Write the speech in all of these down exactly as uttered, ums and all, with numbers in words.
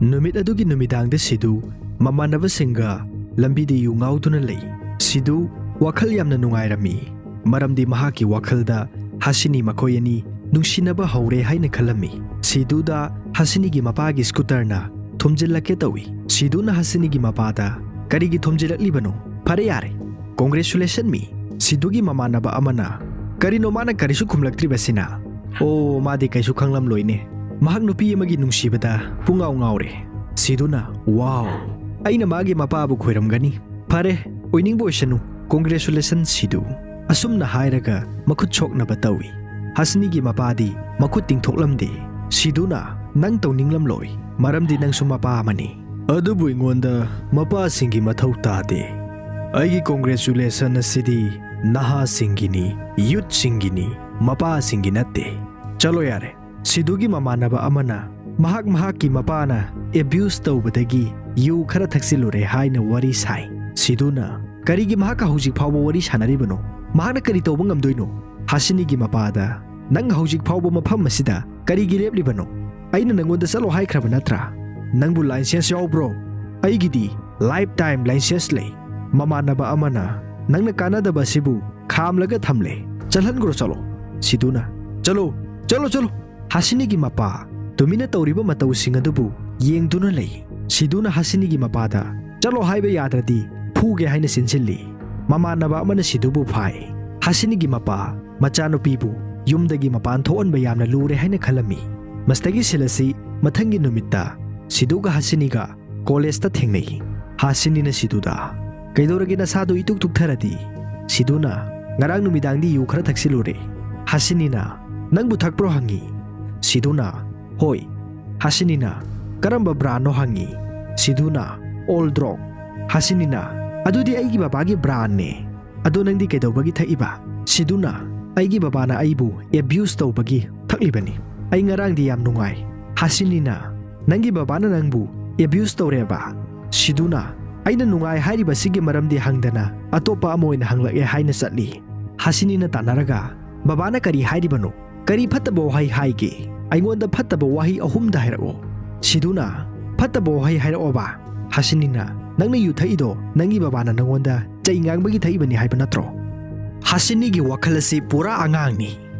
ꯅꯨꯃꯤꯠ ꯑꯗꯨꯒꯤ ꯅꯨꯃꯤꯗꯥꯡꯗ ꯁꯤꯗꯨ ꯃꯃꯥꯟꯅꯕꯁꯤꯡꯒ ꯂꯝꯕꯤꯗ ꯌꯨ ꯉꯥꯎꯗꯨꯅ ꯂꯩ꯫ ꯁꯤꯗꯨ ꯋꯥꯈꯜ ꯌꯥꯝꯅ ꯅꯨꯡꯉꯥꯏꯔꯝꯃꯤ, ꯃꯔꯝꯗꯤ ꯃꯍꯥꯛꯀꯤ ꯋꯥꯈꯜꯗ ꯍꯥꯁꯤꯅꯤ ꯃꯈꯣꯏ ꯑꯅꯤ ꯅꯨꯡꯁꯤꯅꯕ ꯍꯧꯔꯦ ꯍꯥꯏꯅ ꯈꯜꯂꯝꯃꯤ꯫ ꯁꯤꯗꯨꯗ ꯍꯥꯁꯤꯅꯤꯒꯤ ꯃꯄꯥꯒꯤ ꯁ꯭ꯀꯨꯇꯔꯅ ꯊꯣꯝꯖꯤꯜꯂꯛꯀꯦ ꯇꯧꯏ꯫ ꯁꯤꯗꯨꯅ ꯍꯥꯁꯤꯅꯤꯒꯤ ꯃꯄꯥꯗ, "ꯀꯔꯤꯒꯤ ꯊꯣꯝꯖꯤꯜꯂꯛꯂꯤꯕꯅꯣ? ꯐꯔꯦ ꯌꯥꯔꯦ, congratulation ꯃꯤ꯫" ꯁꯤꯗꯨꯒꯤ ꯃꯃꯥꯟꯅꯕ ꯑꯃꯅ, "ꯀꯔꯤꯅꯣ ꯃꯥꯅ ꯀꯔꯤꯁꯨ ꯈꯨꯝꯂꯛꯇ꯭ꯔꯤꯕꯁꯤꯅ? ꯑꯣ, ꯃꯥꯗꯤ ꯀꯩꯁꯨ ꯈꯪꯂꯝꯂꯣꯏꯅꯦ꯫ ꯃꯍꯥꯛ ꯅꯨꯄꯤ ꯑꯃꯒꯤ ꯅꯨꯡꯁꯤꯕꯗ ꯄꯨꯡꯉꯥꯎ ꯉꯥꯎꯔꯦ꯫" ꯁꯤꯗꯨꯅ, "ꯋꯥꯎ, ꯑꯩꯅ ꯃꯥꯒꯤ ꯃꯄꯥꯕꯨ ꯈꯣꯏꯔꯝꯒꯅꯤ꯫ ꯐꯔꯦ, ꯑꯣꯏꯅꯤꯡꯕ ꯑꯣꯏꯁꯅꯨ꯫ Congratulation ꯁꯤꯗꯨ꯫" ꯑꯁꯨꯝꯅ ꯍꯥꯏꯔꯒ ꯃꯈꯨꯠ ꯁꯣꯛꯅꯕ ꯇꯧꯏ꯫ ꯍꯥꯁꯤꯅꯤꯒꯤ ꯃꯄꯥꯗꯤ ꯃꯈꯨꯠ ꯇꯤꯡꯊꯣꯛꯂꯝꯗꯦ꯫ ꯁꯤꯗꯨꯅ, "ꯅꯪ ꯇꯧꯅꯤꯡꯂꯝꯂꯣꯏ, ꯃꯔꯝꯗꯤ ꯅꯪꯁꯨ ꯃꯄꯥ ꯑꯃꯅꯤ꯫ ꯑꯗꯨꯕꯨ ꯑꯩꯉꯣꯟꯗ ꯃꯄꯥꯁꯤꯡꯒꯤ ꯃꯊꯧ ꯇꯥꯗꯦ꯫ ꯑꯩꯒꯤ congratulation ꯑꯁꯤꯗꯤ ꯅꯍꯥꯁꯤꯡꯒꯤꯅꯤ, youthꯁꯤꯡꯒꯤꯅꯤ, ꯃꯄꯥꯁꯤꯡꯒꯤ ꯅꯠꯇꯦ꯫ ꯆꯠꯂꯣ ꯌꯥꯔꯦ꯫" ꯁꯤꯗꯨꯒꯤ ꯃꯃꯥꯟꯅꯕ ꯑꯃꯅ ꯃꯍꯥꯛ ꯃꯍꯥꯛꯀꯤ ꯃꯄꯥꯅ abuse ꯇꯧꯕꯗꯒꯤ ꯌꯨ ꯈꯔ ꯊꯛꯆꯤꯜꯂꯨꯔꯦ ꯍꯥꯏꯅ ꯋꯥꯔꯤ ꯁꯥꯏ꯫ ꯁꯤꯗꯨꯅ, "ꯀꯔꯤꯒꯤ ꯃꯍꯥꯛꯀ ꯍꯧꯖꯤꯛ ꯐꯥꯎꯕ ꯋꯥꯔꯤ ꯁꯥꯟꯅꯔꯤꯕꯅꯣ? ꯃꯍꯥꯛꯅ ꯀꯔꯤ ꯇꯧꯕ ꯉꯝꯗꯣꯏꯅꯣ?" ꯍꯥꯁꯤꯅꯤꯒꯤ ꯃꯄꯥꯗ, "ꯅꯪ ꯍꯧꯖꯤꯛ ꯐꯥꯎꯕ ꯃꯐꯝ ꯑꯁꯤꯗ ꯀꯔꯤꯒꯤ ꯂꯦꯞꯂꯤꯕꯅꯣ? ꯑꯩꯅ ꯅꯪꯉꯣꯟꯗ ꯆꯠꯂꯣ ꯍꯥꯏꯈ꯭ꯔꯕ ꯅꯠꯇ꯭ꯔꯥ? ꯅꯪꯕꯨ license ꯌꯥꯎꯕ꯭ꯔꯣ? ꯑꯩꯒꯤꯗꯤ lifetime license ꯂꯩ꯫" ꯃꯃꯥꯟꯅꯕ ꯑꯃꯅ, "ꯅꯪꯅ ꯀꯥꯟꯅꯗꯕ ꯑꯁꯤꯕꯨ ꯈꯥꯝꯂꯒ ꯊꯝꯂꯦ꯫ ꯆꯠꯍꯟꯈ꯭ꯔꯣ ꯆꯠꯂꯣ꯫" ꯁꯤꯗꯨꯅ, "ꯆꯠꯂꯣ, ꯆꯠꯂꯣ, ꯆꯠꯂꯣ!" ꯍꯥꯁꯤꯅꯤꯒꯤ ꯃꯄꯥ ꯇꯨꯃꯤꯟꯅ ꯇꯧꯔꯤꯕ ꯃꯇꯧꯁꯤꯡ ꯑꯗꯨꯕꯨ ꯌꯦꯡꯗꯨꯅ ꯂꯩ꯫ ꯁꯤꯗꯨꯅ ꯍꯥꯁꯤꯅꯤꯒꯤ ꯃꯄꯥꯗ, "ꯆꯠꯂꯣ ꯍꯥꯏꯕ ꯌꯥꯗ꯭ꯔꯗꯤ ꯐꯨꯒꯦ" ꯍꯥꯏꯅ ꯆꯦꯟꯁꯤꯜꯂꯤ꯫ ꯃꯃꯥꯟꯅꯕ ꯑꯃꯅ ꯁꯤꯗꯨꯕꯨ ꯐꯥꯏ꯫ ꯍꯥꯁꯤꯅꯤꯒꯤ ꯃꯄꯥ ꯃꯆꯥꯅꯨꯄꯤꯕꯨ ꯌꯨꯝꯗꯒꯤ ꯃꯄꯥꯟ ꯊꯣꯛꯍꯟꯕ ꯌꯥꯝꯅ ꯂꯨꯔꯦ ꯍꯥꯏꯅ ꯈꯜꯂꯝꯃꯤ꯫ ꯃꯁꯤꯗꯒꯤ scene ꯑꯁꯤ ꯃꯊꯪꯒꯤ ꯅꯨꯃꯤꯠꯇ ꯁꯤꯗꯨꯒ ꯍꯥꯁꯤꯅꯤꯒ ꯀꯣꯂꯦꯖꯇ ꯊꯦꯡꯅꯩ꯫ ꯍꯥꯁꯤꯅꯤꯅ ꯁꯤꯗꯨꯗ, "ꯀꯩꯗꯧꯔꯒꯦ ꯅꯁꯥꯗꯨ ꯏꯇꯨꯛ ꯇꯨꯛꯊꯔꯗꯤ?" ꯁꯤꯗꯨꯅ, "ꯉꯔꯥꯡ ꯅꯨꯃꯤꯗꯥꯡꯗꯤ ꯌꯨ ꯈꯔ ꯊꯛꯆꯤꯜꯂꯨꯔꯦ꯫" ꯍꯥꯁꯤꯅꯤꯅ, "ꯅꯪꯕꯨ ꯊꯛꯄ꯭ꯔꯣ?" ꯍꯪꯉꯤ꯫ ꯁꯤꯗꯨꯅ, "ꯍꯣꯏ꯫" ꯍꯥꯁꯤꯅꯤꯅ, "ꯀꯔꯝꯕ brandꯅꯣ?" ꯍꯪꯉꯤ꯫ ꯁꯤꯗꯨꯅ, "Old Drog꯫" ꯍꯥꯁꯤꯅꯤꯅ, "ꯑꯗꯨꯗꯤ ꯑꯩꯒꯤ ꯕꯕꯥꯒꯤ brandꯅꯦ꯫ ꯑꯗꯣ ꯅꯪꯗꯤ ꯀꯩꯗꯧꯕꯒꯤ ꯊꯛꯏꯕ?" ꯁꯤꯗꯨꯅ, "ꯑꯩꯒꯤ ꯕꯕꯥꯅ ꯑꯩꯕꯨ abuse ꯇꯧꯕꯒꯤ ꯊꯛꯂꯤꯕꯅꯤ꯫ ꯑꯩ ꯉꯔꯥꯡꯗꯤ ꯌꯥꯝ ꯅꯨꯡꯉꯥꯏ꯫" ꯍꯥꯁꯤꯅꯤꯅ, "ꯅꯪꯒꯤ ꯕꯕꯥꯅ ꯅꯪꯕꯨ abuse ꯇꯧꯔꯦꯕ?" ꯁꯤꯗꯨꯅ, "ꯑꯩꯅ ꯅꯨꯡꯉꯥꯏ ꯍꯥꯏꯔꯤꯕꯁꯤꯒꯤ ꯃꯔꯝꯗꯤ ꯍꯪꯗꯅ ꯑꯇꯣꯞꯄ ꯑꯃ ꯑꯣꯏꯅ ꯍꯪꯂꯛꯑꯦ" ꯍꯥꯏꯅ ꯆꯠꯂꯤ꯫ ꯍꯥꯁꯤꯅꯤꯅ ꯇꯥꯟꯅꯔꯒ, "ꯕꯕꯥꯅ ꯀꯔꯤ ꯍꯥꯏꯔꯤꯕꯅꯣ? ꯀꯔꯤ ꯐꯠꯇꯕ ꯋꯥꯍꯩ ꯍꯥꯏꯒꯦ? ꯑꯩꯉꯣꯟꯗ ꯐꯠꯇꯕ ꯋꯥꯍꯩ ꯑꯍꯨꯝꯗ ꯍꯥꯏꯔꯛꯑꯣ꯫" ꯁꯤꯗꯨꯅ, "ꯐꯠꯇꯕ ꯋꯥꯍꯩ ꯍꯥꯏꯔꯛꯑꯣꯕ?" ꯍꯥꯁꯤꯅꯤꯅ, "ꯅꯪꯅ ꯌꯨ ꯊꯛꯏꯗꯣ ꯅꯪꯒꯤ ꯕꯕꯥꯅ ꯅꯪꯉꯣꯟꯗ ꯆꯩ ꯉꯥꯡꯕꯒꯤ ꯊꯛꯏꯕꯅꯤ ꯍꯥꯏꯕ ꯅꯠꯇ꯭ꯔꯣ?" ꯍꯥꯁꯤꯅꯤꯒꯤ ꯋꯥꯈꯜ ꯑꯁꯤ ꯄꯨꯔꯥ ꯑꯉꯥꯡꯅꯤ꯫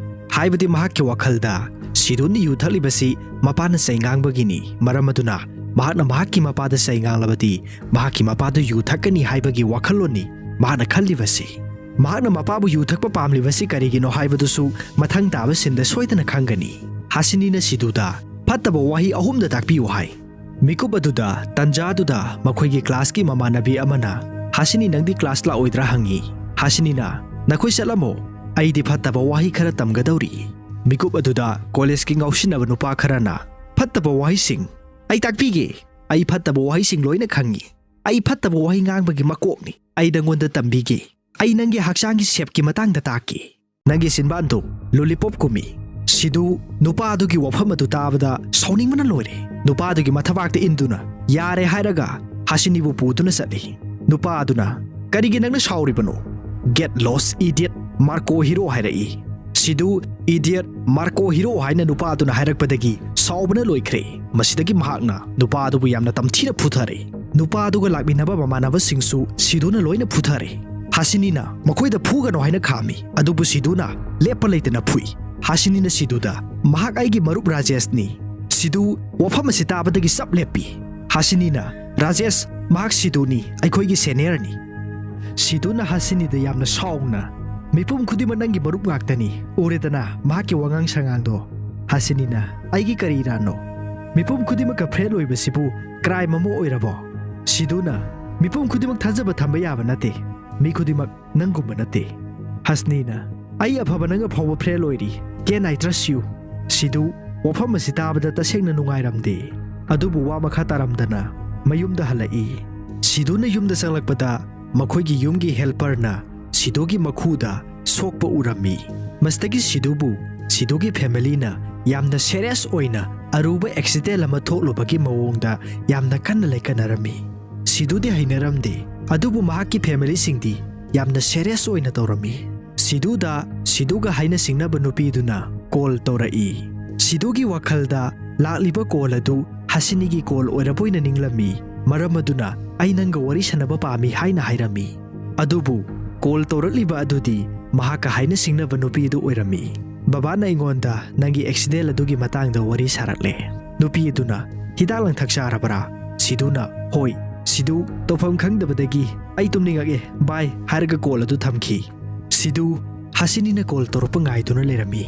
ꯍꯥꯏꯕꯗꯤ ꯃꯍꯥꯛꯀꯤ ꯋꯥꯈꯜꯗ ꯁꯤꯗꯨꯅ ꯌꯨ ꯊꯛꯂꯤꯕꯁꯤ ꯃꯄꯥꯅ ꯆꯩ ꯉꯥꯡꯕꯒꯤꯅꯤ꯫ ꯃꯔꯝ ꯑꯗꯨꯅ ꯃꯍꯥꯛꯅ ꯃꯍꯥꯛꯀꯤ ꯃꯄꯥꯗ ꯆꯩ ꯉꯥꯡꯂꯕꯗꯤ ꯃꯍꯥꯛꯀꯤ ꯃꯄꯥꯗꯨ ꯌꯨ ꯊꯛꯀꯅꯤ ꯍꯥꯏꯕꯒꯤ ꯋꯥꯈꯜꯂꯣꯟꯅꯤ ꯃꯍꯥꯛꯅ ꯈꯜꯂꯤꯕꯁꯤ꯫ ꯃꯍꯥꯛꯅ ꯃꯄꯥꯕꯨ ꯌꯨ ꯊꯛꯄ ꯄꯥꯝꯂꯤꯕꯁꯤ ꯀꯔꯤꯒꯤꯅꯣ ꯍꯥꯏꯕꯗꯨꯁꯨ ꯃꯊꯪ ꯇꯥꯕ ꯁꯤꯟꯗ ꯁꯣꯏꯗꯅ ꯈꯪꯒꯅꯤ꯫ ꯍꯥꯁꯤꯅꯤꯅ ꯁꯤꯗꯨꯗ ꯐꯠꯇꯕ ꯋꯥꯍꯩ ꯑꯍꯨꯝꯗ ꯇꯥꯛꯄꯤꯌꯨ ꯍꯥꯏ꯫ ꯃꯤꯀꯨꯞ ꯑꯗꯨꯗ ꯇꯟꯖꯥꯗꯨꯗ ꯃꯈꯣꯏꯒꯤ ꯀ꯭ꯂꯥꯁꯀꯤ ꯃꯃꯥꯟꯅꯕꯤ ꯑꯃꯅ, "ꯍꯥꯁꯤꯅꯤ, ꯅꯪꯗꯤ ꯀ꯭ꯂꯥꯁ ꯂꯥꯛꯑꯣꯏꯗ꯭ꯔꯥ?" ꯍꯪꯉꯤ꯫ ꯍꯥꯁꯤꯅꯤꯅ, "ꯅꯈꯣꯏ ꯆꯠꯂꯝꯃꯣ, ꯑꯩꯗꯤ ꯐꯠꯇꯕ ꯋꯥꯍꯩ ꯈꯔ ꯇꯝꯒꯗꯧꯔꯤ"꯫ ꯃꯤꯀꯨꯞ ꯑꯗꯨꯗ ꯀꯣꯂꯦꯖꯀꯤ ꯉꯥꯎꯁꯤꯟꯅꯕ ꯅꯨꯄꯥ ꯈꯔꯅ, "ꯐꯠꯇꯕ ꯋꯥꯍꯩꯁꯤꯡ? ꯑꯩ ꯇꯥꯛꯄꯤꯒꯦ꯫ ꯑꯩ ꯐꯠꯇꯕ ꯋꯥꯍꯩꯁꯤꯡ ꯂꯣꯏꯅ ꯈꯪꯉꯤ꯫ ꯑꯩ ꯐꯠꯇꯕ ꯋꯥꯍꯩ ꯉꯥꯡꯕꯒꯤ ꯃꯀꯣꯛꯅꯤ꯫ ꯑꯩ ꯅꯪꯉꯣꯟꯗ ꯇꯝꯕꯤꯒꯦ꯫ ꯑꯩ ꯅꯪꯒꯤ ꯍꯛꯆꯥꯡꯒꯤ ꯁꯦꯞꯀꯤ ꯃꯇꯥꯡꯗ ꯇꯥꯛꯀꯦ꯫ ꯅꯪꯒꯤ ꯆꯤꯟꯕꯥꯟꯗꯨ ꯂꯣꯂꯤꯄꯣꯞ ꯀꯨꯝꯃꯤ"꯫ ꯁꯤꯗꯨ ꯅꯨꯄꯥ ꯑꯗꯨꯒꯤ ꯋꯥꯐꯝ ꯑꯗꯨ ꯇꯥꯕꯗ ꯁꯥꯎꯅꯤꯡꯕꯅ ꯂꯣꯏꯔꯦ꯫ ꯅꯨꯄꯥ ꯑꯗꯨꯒꯤ ꯃꯊꯕꯥꯛꯇ ꯏꯟꯗꯨꯅ "ꯌꯥꯔꯦ" ꯍꯥꯏꯔꯒ ꯍꯥꯁꯤꯅꯤꯕꯨ ꯄꯨꯗꯨꯅ ꯆꯠꯂꯤ꯫ ꯅꯨꯄꯥ ꯑꯗꯨꯅ, "ꯀꯔꯤꯒꯤ ꯅꯪꯅ ꯁꯥꯎꯔꯤꯕꯅꯣ? Get lost, idiot, Marco hero" ꯍꯥꯏꯔꯛꯏ꯫ ꯁꯤꯗꯨ "Idiot, ꯃꯥꯔꯀꯣ ꯍꯤꯔꯣ" ꯍꯥꯏꯅ ꯅꯨꯄꯥ ꯑꯗꯨꯅ ꯍꯥꯏꯔꯛꯄꯗꯒꯤ ꯁꯥꯎꯕꯅ ꯂꯣꯏꯈ꯭ꯔꯦ꯫ ꯃꯁꯤꯗꯒꯤ ꯃꯍꯥꯛꯅ ꯅꯨꯄꯥ ꯑꯗꯨꯕꯨ ꯌꯥꯝꯅ ꯇꯝꯊꯤꯅ ꯐꯨꯊꯔꯦ꯫ ꯅꯨꯄꯥ ꯑꯗꯨꯒ ꯂꯥꯛꯃꯤꯟꯅꯕ ꯃꯃꯥꯟꯅꯕꯁꯤꯡꯁꯨ ꯁꯤꯗꯨꯅ ꯂꯣꯏꯅ ꯐꯨꯊꯔꯦ꯫ ꯍꯥꯁꯤꯅꯤꯅ ꯃꯈꯣꯏꯗ "ꯐꯨꯒꯅꯨ" ꯍꯥꯏꯅ ꯈꯥꯝꯃꯤ, ꯑꯗꯨꯕꯨ ꯁꯤꯗꯨꯅ ꯂꯦꯞꯄ ꯂꯩꯇꯅ ꯐꯨꯏ꯫ ꯍꯥꯁꯤꯅꯤꯅ ꯁꯤꯗꯨꯗ, "ꯃꯍꯥꯛ ꯑꯩꯒꯤ ꯃꯔꯨꯞ ꯔꯥꯖꯦꯁꯅꯤ"꯫ ꯁꯤꯗꯨ ꯋꯥꯐꯝ ꯑꯁꯤ ꯇꯥꯕꯗꯒꯤ ꯆꯞ ꯂꯦꯞꯄꯤ꯫ ꯍꯥꯁꯤꯅꯤꯅ, "ꯔꯥꯖꯦꯁ, ꯃꯍꯥꯛ ꯁꯤꯗꯨꯅꯤ, ꯑꯩꯈꯣꯏꯒꯤ ꯁꯦꯅꯤꯌꯔꯅꯤ"꯫ ꯁꯤꯗꯨꯅ ꯍꯥꯁꯤꯅꯤꯗ ꯌꯥꯝꯅ ꯁꯥꯎꯅ, "ꯃꯤꯄꯨꯝ ꯈꯨꯗꯤꯡꯃꯛ ꯅꯪꯒꯤ ꯃꯔꯨꯞ ꯉꯥꯛꯇꯅꯤ, ꯎꯔꯦꯗꯅ ꯃꯍꯥꯛꯀꯤ ꯋꯥꯉꯥꯡ ꯁꯉꯥꯡꯗꯣ"꯫ ꯍꯥꯁꯤꯅꯤꯅ, "ꯑꯩꯒꯤ ꯀꯔꯤ ꯏꯔꯥꯟꯅꯣ? ꯃꯤꯄꯨꯝ ꯈꯨꯗꯤꯡꯃꯛꯀ ꯐ꯭ꯔꯦꯟ ꯑꯣꯏꯕꯁꯤꯕꯨ ꯀ꯭ꯔꯥꯏꯝ ꯑꯃ ꯑꯣꯏꯔꯕꯣ?" ꯁꯤꯗꯨꯅ, "ꯃꯤꯄꯨꯝ ꯈꯨꯗꯤꯡꯃꯛ ꯊꯥꯖꯕ ꯊꯝꯕ ꯌꯥꯕ ꯅꯠꯇꯦ꯫ ꯃꯤ ꯈꯨꯗꯤꯡꯃꯛ ꯅꯪꯒꯨꯝꯕ ꯅꯠꯇꯦ"꯫ ꯍꯥꯁꯤꯅꯤꯅ, "ꯑꯩ ꯑꯐꯕ ꯅꯪꯒ ꯐꯥꯎꯕ ꯐ꯭ꯔꯦꯟ ꯑꯣꯏꯔꯤ꯫ Can I trust you?" ꯁꯤꯗꯨ ꯋꯥꯐꯝ ꯑꯁꯤ ꯇꯥꯕꯗ ꯇꯁꯦꯡꯅ ꯅꯨꯡꯉꯥꯏꯔꯝꯗꯦ꯫ ꯑꯗꯨꯕꯨ ꯋꯥ ꯃꯈꯥ ꯇꯥꯔꯝꯗꯅ ꯃꯌꯨꯝꯗ ꯍꯜꯂꯛꯏ꯫ ꯁꯤꯗꯨꯅ ꯌꯨꯝꯗ ꯆꯪꯂꯛꯄꯗ ꯃꯈꯣꯏꯒꯤ ꯌꯨꯝꯒꯤ ꯍꯦꯜꯄꯔꯅ ꯁꯤꯗꯨꯒꯤ ꯃꯈꯨꯗ ꯁꯣꯛꯄ ꯎꯔꯝꯃꯤ꯫ ꯃꯁꯤꯗꯒꯤ ꯁꯤꯗꯨꯕꯨ ꯁꯤꯗꯨꯒꯤ ꯐꯦꯃꯤꯂꯤꯅ ꯌꯥꯝꯅ ꯁꯦꯔꯤꯌꯁ ꯑꯣꯏꯅ ꯑꯔꯨꯕ ꯑꯦꯛꯁꯤꯗꯦꯟ ꯑꯃ ꯊꯣꯛꯂꯨꯕꯒꯤ ꯃꯑꯣꯡꯗ ꯌꯥꯝꯅ ꯀꯟꯅ ꯂꯩꯀꯠꯅꯔꯝꯃꯤ꯫ ꯁꯤꯗꯨꯗꯤ ꯍꯩꯅꯔꯝꯗꯦ, ꯑꯗꯨꯕꯨ ꯃꯍꯥꯛꯀꯤ ꯐꯦꯃꯤꯂꯤꯁꯤꯡꯗꯤ ꯌꯥꯝꯅ ꯁꯦꯔꯤꯌꯁ ꯑꯣꯏꯅ ꯇꯧꯔꯝꯃꯤ꯫ ꯁꯤꯗꯨꯗ ꯁꯤꯗꯨꯒ ꯍꯥꯏꯅ ꯁꯤꯡꯅꯕ ꯅꯨꯄꯤꯗꯨꯅ ꯀꯣꯜ ꯇꯧꯔꯛꯏ꯫ ꯁꯤꯗꯨꯒꯤ ꯋꯥꯈꯜꯗ ꯂꯥꯛꯂꯤꯕ ꯀꯣꯜ ꯑꯗꯨ ꯍꯁꯤꯅꯤꯒꯤ ꯀꯣꯜ ꯑꯣꯏꯔꯕꯣꯏꯅ ꯅꯤꯡꯂꯝꯃꯤ꯫ ꯃꯔꯝ ꯑꯗꯨꯅ ꯑꯩ ꯅꯪꯒ ꯋꯥꯔꯤ ꯁꯥꯟꯅꯕ ꯄꯥꯝꯃꯤ ꯍꯥꯏꯅ ꯍꯥꯏꯔꯝꯃꯤ꯫ ꯑꯗꯨꯕꯨ ꯀꯣꯜ ꯇꯧꯔꯛꯂꯤꯕ ꯑꯗꯨꯗꯤ ꯃꯍꯥꯛꯀ ꯍꯥꯏꯅ ꯁꯤꯡꯅꯕ ꯅꯨꯄꯤ ꯑꯗꯨ ꯑꯣꯏꯔꯝꯃꯤ꯫ "ꯕꯕꯥꯅ ꯑꯩꯉꯣꯟꯗ ꯅꯪꯒꯤ ꯑꯦꯛꯁꯤꯗꯦꯟ ꯑꯗꯨꯒꯤ ꯃꯇꯥꯡꯗ ꯋꯥꯔꯤ ꯁꯥꯔꯛꯂꯦ꯫" ꯅꯨꯄꯤ ꯑꯗꯨꯅ, "ꯍꯤꯗꯥꯛ ꯂꯥꯡꯊꯛ ꯆꯥꯔꯕ꯭ꯔꯥ?" ꯁꯤꯗꯨꯅ, "ꯍꯣꯏ꯫" ꯁꯤꯗꯨ ꯇꯧꯐꯝ ꯈꯪꯗꯕꯗꯒꯤ, "ꯑꯩ ꯇꯨꯝꯅꯤꯡꯉꯛꯑꯦ, ꯕꯥꯏ" ꯍꯥꯏꯔꯒ ꯀꯣꯜ ꯑꯗꯨ ꯊꯝꯈꯤ꯫ ꯁꯤꯗꯨ ꯍꯁꯤꯅꯤꯅ ꯀꯣꯜ ꯇꯧꯔꯛꯄ ꯉꯥꯏꯗꯨꯅ ꯂꯩꯔꯝꯃꯤ꯫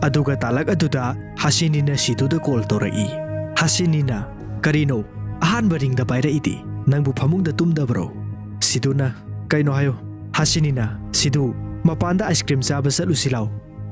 ꯑꯗꯨꯒ ꯇꯥꯂꯛ ꯑꯗꯨꯗ ꯍꯁꯤꯅꯤꯅ ꯁꯤꯗꯨꯗ ꯀꯣꯜ ꯇꯧꯔꯛꯏ꯫ ꯍꯁꯤꯅꯤꯅ, "ꯀꯔꯤꯅꯣ ꯑꯍꯥꯟꯕ ꯔꯤꯡꯗ ꯄꯥꯏꯔꯛꯏꯗꯤ? ꯅꯪꯕꯨ ꯐꯃꯨꯡꯗ ꯇꯨꯝꯗꯕ꯭ꯔꯣ?" ꯁꯤꯗꯨꯅ, "ꯀꯩꯅꯣ ꯍꯥꯏꯌꯣ?" ꯍꯁꯤꯅꯤꯅ, "ꯁꯤꯗꯨ, ꯃꯄꯥꯟꯗ ꯑꯥꯏꯁ ꯀ꯭ꯔꯤꯝ ꯆꯥꯕ ꯆꯠꯂꯨꯁꯤ ꯂꯥꯎ꯫"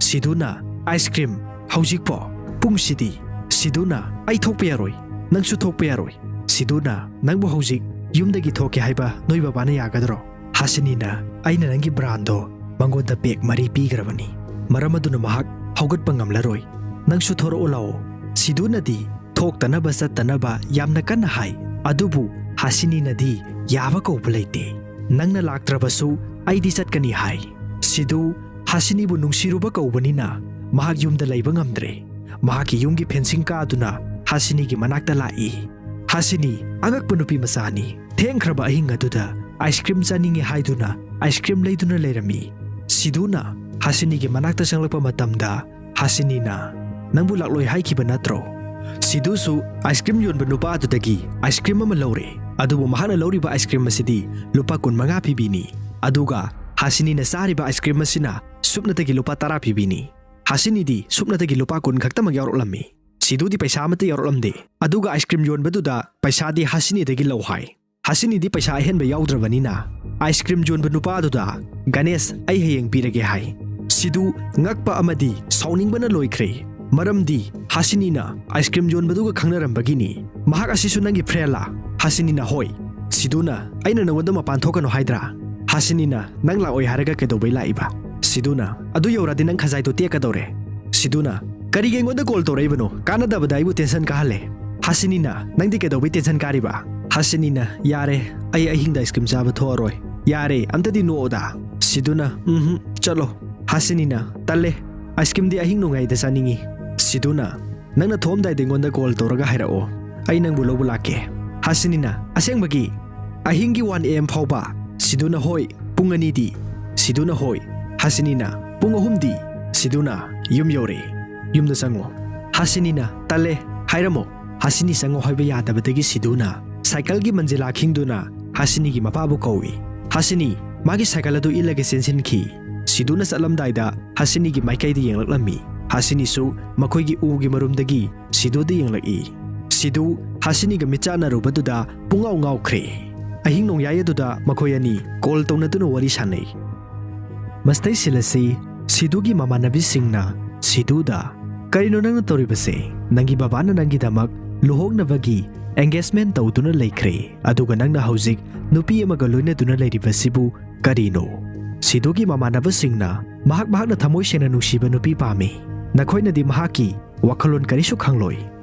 ꯁꯤꯗꯨꯅ, "ꯑꯥꯏꯁ ꯀ꯭ꯔꯤꯝ? ꯍꯧꯖꯤꯛꯄꯣ? ꯄꯨꯡꯁꯤꯗꯤ?" ꯁꯤꯗꯨꯅ, "ꯑꯩ ꯊꯣꯛꯄ ꯌꯥꯔꯣꯏ, ꯅꯪꯁꯨ ꯊꯣꯛꯄ ꯌꯥꯔꯣꯏ꯫" ꯁꯤꯗꯨꯅ, "ꯅꯪꯕꯨ ꯍꯧꯖꯤꯛ ꯌꯨꯝꯗꯒꯤ ꯊꯣꯛꯀꯦ ꯍꯥꯏꯕ ꯅꯣꯏ ꯕꯕꯥꯅ ꯌꯥꯒꯗ꯭ꯔꯣ?" ꯍꯁꯤꯅꯤꯅ, "ꯑꯩꯅ ꯅꯪꯒꯤ ꯕ꯭ꯔꯥꯟꯗꯣ ꯃꯉꯣꯟꯗ ꯄꯦꯛ ꯃꯔꯤ ꯄꯤꯈ꯭ꯔꯕꯅꯤ꯫ ꯃꯔꯝ ꯑꯗꯨꯅ ꯃꯍꯥꯛ ꯍꯧꯒꯠꯄ ꯉꯝꯂꯔꯣꯏ꯫ ꯅꯪꯁꯨ ꯊꯣꯔꯛꯑꯣ ꯂꯥꯛꯑꯣ꯫" ꯁꯤꯗꯨꯅꯗꯤ ꯊꯣꯛꯇꯅꯕ ꯆꯠꯇꯅꯕ ꯌꯥꯝꯅ ꯀꯟꯅ ꯍꯥꯏ꯫ ꯑꯗꯨꯕꯨ ꯍꯁꯤꯅꯤꯅꯗꯤ ꯌꯥꯕ ꯀꯧꯕ ꯂꯩꯇꯦ꯫ "ꯅꯪꯅ ꯂꯥꯛꯇ꯭ꯔꯕꯁꯨ ꯑꯩꯗꯤ ꯆꯠꯀꯅꯤ" ꯍꯥꯏ꯫ ꯁꯤꯗꯨ ꯍꯁꯤꯅꯤꯕꯨ ꯅꯨꯡꯁꯤꯔꯨꯕ ꯀꯧꯕꯅꯤꯅ ꯃꯍꯥꯛ ꯌꯨꯝꯗ ꯂꯩꯕ ꯉꯝꯗ꯭ꯔꯦ꯫ ꯃꯍꯥꯛꯀꯤ ꯌꯨꯝꯒꯤ ꯐꯦꯟꯁꯤꯡ ꯀꯥꯗꯨꯅ ꯍꯁꯤꯅꯤꯒꯤ ꯃꯅꯥꯛꯇ ꯂꯥꯛꯏ꯫ ꯍꯁꯤꯅꯤ ꯑꯉꯛꯄ ꯅꯨꯄꯤ ꯃꯆꯥꯅꯤ꯫ ꯊꯦꯡꯈ꯭ꯔꯕ ꯑꯍꯤꯡ ꯑꯗꯨꯗ ꯑꯥꯏꯁ ꯀ꯭ꯔꯤꯝ ꯆꯥꯅꯤꯡꯉꯤ ꯍꯥꯏꯗꯨꯅ ꯑꯥꯏꯁ ꯀ꯭ꯔꯤꯝ ꯂꯩꯗꯨꯅ ꯂꯩꯔꯝꯃꯤ꯫ ꯁꯤꯗꯨꯅ ꯍꯁꯤꯅꯤꯒꯤ ꯃꯅꯥꯛꯇ ꯆꯪꯂꯛꯄ ꯃꯇꯝꯗ ꯍꯁꯤꯅꯤꯅ, "ꯅꯪꯕꯨ ꯂꯥꯛꯂꯣꯏ ꯍꯥꯏꯈꯤꯕ ꯅꯠꯇ꯭ꯔꯣ?" ꯁꯤꯗꯨꯁꯨ ꯑꯥꯏꯁ ꯀ꯭ꯔꯤꯝ ꯌꯣꯟꯕ ꯅꯨꯄꯥ ꯑꯗꯨꯗꯒꯤ ꯑꯥꯏꯁ ꯀ꯭ꯔꯤꯝ ꯑꯃ ꯂꯧꯔꯦ꯫ ꯑꯗꯨꯕꯨ ꯃꯍꯥꯛꯅ ꯂꯧꯔꯤꯕ ꯑꯥꯏꯁ ꯀ꯭ꯔꯤꯝ ꯑꯁꯤꯗꯤ ꯂꯨꯄꯥ ꯀꯨꯟ ꯃꯉꯥ ꯄꯤꯕꯤꯅꯤ꯫ ꯑꯗꯨꯒ ꯍꯁꯤꯅꯤꯅ ꯆꯥꯔꯤꯕ ꯑꯥꯏꯁ ꯀ꯭ꯔꯤꯝ ꯑꯁꯤꯅ ꯁꯨꯞꯅꯇꯒꯤ ꯂꯨꯄꯥ ꯇꯔꯥ ꯄꯤꯕꯤꯅꯤ꯫ ꯍꯁꯤꯅꯤꯗꯤ ꯁꯨꯞꯅꯇꯒꯤ ꯂꯨꯄꯥ ꯀꯨꯟ ꯈꯛꯇꯃꯛ ꯌꯥꯎꯔꯛꯂꯝꯃꯤ꯫ ꯁꯤꯗꯨꯗꯤ ꯄꯩꯁꯥ ꯑꯃꯠꯇ ꯌꯥꯎꯔꯛꯂꯝꯗꯦ꯫ ꯑꯗꯨꯒ ꯑꯥꯏꯁ ꯀ꯭ꯔꯤꯝ ꯌꯣꯟꯕꯗꯨꯗ ꯄꯩꯁꯥꯗꯤ ꯍꯁꯤꯅꯤꯗꯒꯤ ꯂꯧ ꯍꯥꯏ꯫ ꯍꯁꯤꯅꯤꯗꯤ ꯄꯩꯁꯥ ꯑꯍꯦꯟꯕ ꯌꯥꯎꯗ꯭ꯔꯕꯅꯤꯅ ꯑꯥꯏꯁ ꯀ꯭ꯔꯤꯝ ꯌꯣꯟꯕ ꯅꯨꯄꯥꯗꯨꯗ, "ꯒꯅꯦꯁ, ꯑꯩ ꯍꯌꯦꯡ ꯄꯤꯔꯒꯦ" ꯍꯥꯏ꯫ ꯁꯤꯗꯨ ꯉꯛꯄ ꯑꯃꯗꯤ ꯁꯥꯎꯅꯤꯡꯕꯅ ꯂꯣꯏꯈ꯭ꯔꯦ꯫ ꯃꯔꯝꯗꯤ ꯍꯁꯤꯅꯤꯅ ꯑꯥꯏꯁ ꯀ꯭ꯔꯤꯝ ꯌꯣꯟꯕꯗꯨꯒ ꯈꯪꯅꯔꯝꯕꯒꯤꯅꯤ꯫ "ꯃꯍꯥꯛ ꯑꯁꯤꯁꯨ ꯅꯪꯒꯤ ꯐ꯭ꯔꯦꯟꯂꯥ?" ꯍꯁꯤꯅꯤꯅ, "ꯍꯣꯏ꯫" ꯁꯤꯗꯨꯅ, "ꯑꯩꯅ ꯅꯉꯣꯟꯗ ꯃꯄꯥꯟ ꯊꯣꯛꯀꯅꯨ ꯍꯥꯏꯗ꯭ꯔꯥ?" ꯍꯁꯤꯅꯤꯅ, "ꯅꯪ ꯂꯥꯛꯑꯣꯏ ꯍꯥꯏꯔꯒ ꯀꯩꯗꯧꯕꯩ ꯂꯥꯛꯏꯕ?" ꯁꯤꯗꯨꯅ, "ꯑꯗꯨ ꯌꯧꯔꯗꯤ ꯅꯪ ꯈꯖꯥꯏꯗꯣ ꯇꯦꯛꯀꯗꯧꯔꯦ꯫" ꯁꯤꯗꯨꯅ, "ꯀꯔꯤꯒꯤ ꯑꯩꯉꯣꯟꯗ ꯀꯣꯜ ꯇꯧꯔꯛꯏꯕꯅꯣ? ꯀꯥꯟꯅꯗꯕꯗ ꯑꯩꯕꯨ ꯇꯦꯟꯁꯟ ꯀꯥꯍꯜꯂꯦ꯫" ꯍꯁꯤꯅꯤꯅ, "ꯅꯪꯗꯤ ꯀꯩꯗꯧꯕꯩ ꯇꯦꯟꯁꯟ ꯀꯥꯔꯤꯕ?" ꯍꯁꯤꯅꯤꯅ, "ꯌꯥꯔꯦ, ꯑꯩ ꯑꯍꯤꯡꯗ ꯑꯥꯏꯁ ꯀ꯭ꯔꯤꯝ ꯆꯥꯕ ꯊꯣꯛꯑꯔꯣꯏ꯫ ꯌꯥꯔꯦ, ꯑꯝꯇꯗꯤ ꯅꯣꯛꯑꯣꯗ꯫" ꯁꯤꯗꯨꯅ, "ꯎꯝꯍꯨꯝ, ꯆꯠꯂꯣ꯫" ꯍꯁꯤꯅꯤꯅ, "ꯇꯜꯂꯦ, ꯑꯥꯏꯁ ꯀ꯭ꯔꯤꯝꯗꯤ ꯑꯍꯤꯡ ꯅꯣꯡꯌꯥꯏꯗ ꯆꯥꯅꯤꯡꯉꯤ꯫" ꯁꯤꯗꯨꯅ, "ꯅꯪꯅ ꯊꯣꯛꯑꯝꯗꯥꯏꯗ ꯑꯩꯉꯣꯟꯗ ꯀꯣꯜ ꯇꯧꯔꯒ ꯍꯥꯏꯔꯛꯑꯣ꯫ ꯑꯩ ꯅꯪꯕꯨ ꯂꯧꯕ ꯂꯥꯛꯀꯦ꯫ ꯍꯥꯁꯤꯅꯤꯅ, "ꯑꯁꯦꯡꯕꯒꯤ?" "ꯑꯍꯤꯡꯒꯤ ꯋꯥꯟ ꯑꯦ ꯑꯦꯝ ꯐꯥꯎꯕ?" ꯁꯤꯗꯨꯅ, "ꯍꯣꯏ꯫ ꯄꯨꯡ ꯑꯅꯤꯗꯤ?" ꯁꯤꯗꯨꯅ, "ꯍꯣꯏ꯫" ꯍꯥꯁꯤꯅꯤꯅ, "ꯄꯨꯡ ꯑꯍꯨꯝꯗꯤ?" ꯁꯤꯗꯨꯅ, "ꯌꯨꯝ ꯌꯧꯔꯦ꯫ ꯌꯨꯝꯗ ꯆꯪꯉꯣ꯫" ꯍꯥꯁꯤꯅꯤꯅ, "ꯇꯜꯂꯦ꯫ ꯍꯥꯏꯔꯝꯃꯣ꯫" ꯍꯥꯁꯤꯅꯤ ꯆꯪꯉꯣ ꯍꯥꯏꯕ ꯌꯥꯗꯕꯗꯒꯤ ꯁꯤꯗꯨꯅ ꯁꯥꯏꯀꯜꯒꯤ ꯃꯟꯖꯤꯂꯥ ꯈꯤꯡꯗꯨꯅ ꯍꯥꯁꯤꯅꯤꯒꯤ ꯃꯄꯥꯕꯨ ꯀꯧꯏ꯫ ꯍꯥꯁꯤꯅꯤ ꯃꯥꯒꯤ ꯁꯥꯏꯀꯜ ꯑꯗꯨ ꯏꯜꯂꯒ ꯆꯦꯟꯁꯤꯟꯈꯤ꯫ ꯁꯤꯗꯨꯅ ꯆꯠꯂꯝꯗꯥꯏꯗ ꯍꯥꯁꯤꯅꯤꯒꯤ ꯃꯥꯏꯀꯩꯗ ꯌꯦꯡꯂꯛꯂꯝꯃꯤ꯫ ꯍꯥꯁꯤꯅꯤꯁꯨ ꯃꯈꯣꯏꯒꯤ ꯎꯒꯤ ꯃꯔꯨꯝꯗꯒꯤ ꯁꯤꯗꯨꯗ ꯌꯦꯡꯂꯛꯏ꯫ ꯁꯤꯗꯨ ꯍꯥꯁꯤꯅꯤꯒ ꯃꯤꯠꯆꯥꯟꯅꯔꯨꯕꯗꯨꯗ ꯄꯨꯡꯉꯥꯎ ꯉꯥꯎꯈ꯭ꯔꯦ꯫ ꯑꯍꯤꯡ ꯅꯣꯡꯌꯥꯏ ꯑꯗꯨꯗ ꯃꯈꯣꯏ ꯑꯅꯤ ꯀꯣꯜ ꯇꯧꯅꯗꯨꯅ ꯋꯥꯔꯤ ꯁꯥꯟꯅꯩ꯫ ꯃꯁꯤꯗꯩ ꯁꯤꯜ ꯑꯁꯤ ꯁꯤꯗꯨꯒꯤ ꯃꯃꯥꯟꯅꯕꯤꯁꯤꯡꯅ ꯁꯤꯗꯨꯗ, "ꯀꯔꯤꯅꯣ ꯅꯪꯅ ꯇꯧꯔꯤꯕꯁꯦ? ꯅꯪꯒꯤ ꯕꯕꯥꯅ ꯅꯪꯒꯤꯗꯃꯛ ꯂꯨꯍꯣꯡꯅꯕꯒꯤ ꯑꯦꯡꯒꯦꯖꯃꯦꯟ ꯇꯧꯗꯨꯅ ꯂꯩꯈ꯭ꯔꯦ, ꯑꯗꯨꯒ ꯅꯪꯅ ꯍꯧꯖꯤꯛ ꯅꯨꯄꯤ ꯑꯃꯒ ꯂꯣꯏꯅꯗꯨꯅ ꯂꯩꯔꯤꯕꯁꯤꯕꯨ ꯀꯔꯤꯅꯣ?" ꯁꯤꯗꯨꯒꯤ ꯃꯃꯥꯟꯅꯕꯁꯤꯡꯅ, "ꯃꯍꯥꯛ ꯃꯍꯥꯛꯅ ꯊꯃꯣꯏ ꯁꯦꯡꯅ ꯅꯨꯡꯁꯤꯕ ꯅꯨꯄꯤ ꯄꯥꯝꯃꯤ꯫ ꯅꯈꯣꯏꯅꯗꯤ ꯃꯍꯥꯛꯀꯤ ꯋꯥꯈꯜꯂꯣꯟ ꯀꯔꯤꯁꯨ ꯈꯪꯂꯣꯏ꯫